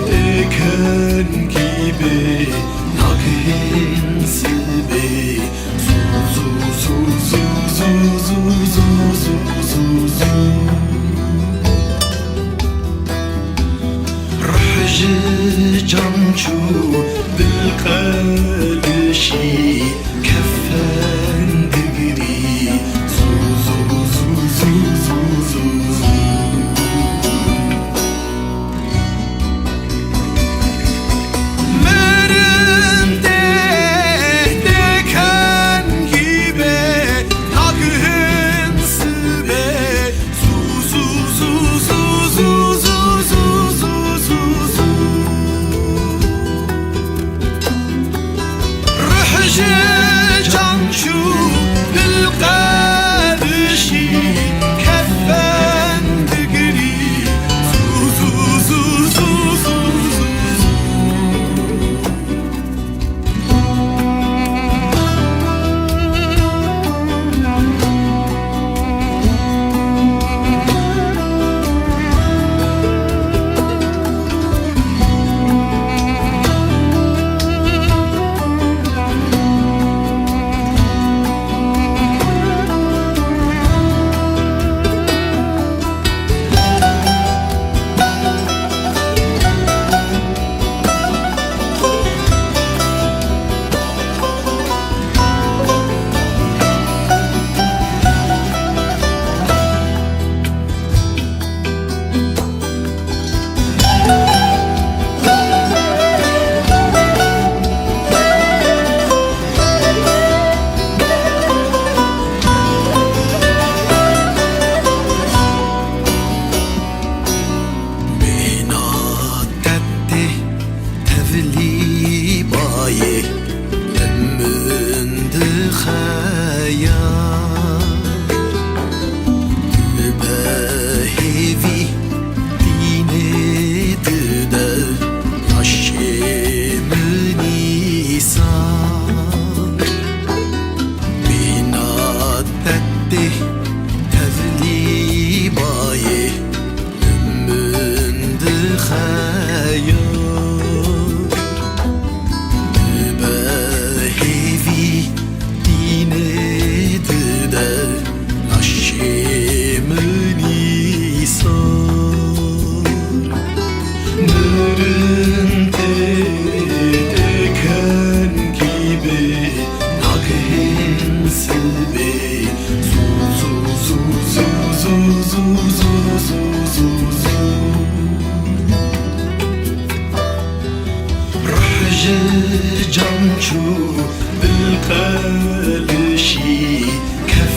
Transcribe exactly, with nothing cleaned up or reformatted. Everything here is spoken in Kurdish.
Tê kengî bê, nagihên sibê. Zû, zû, zû, zû, zû, zû, zû, zû, zû, zû. Ruh ji can çû, dil qelişî, kefen digirî. Zû, zû, zû, zû, zû, zû, zû. Mirin tê, tê kengî bê, nagihên sibê. Zû, zû, zû, zû. Ruh ji can çû, dil qelişî, kefen digirî. Zû, zû, zû, zû, zû, zû, zû. Mîna te tê tevlî bayê, min dixeya. Dibe hêvî tînê dide, laşê min îsa. Mîna te tê tevlî bayê, min dixeya. Dibe hêvî tînê dide, laşê min îsa. Mirin tê, tê kengî bê, nagihên sibê. Zû, zû, zû, zû. Ruh ji can çû, dil qelişî, kef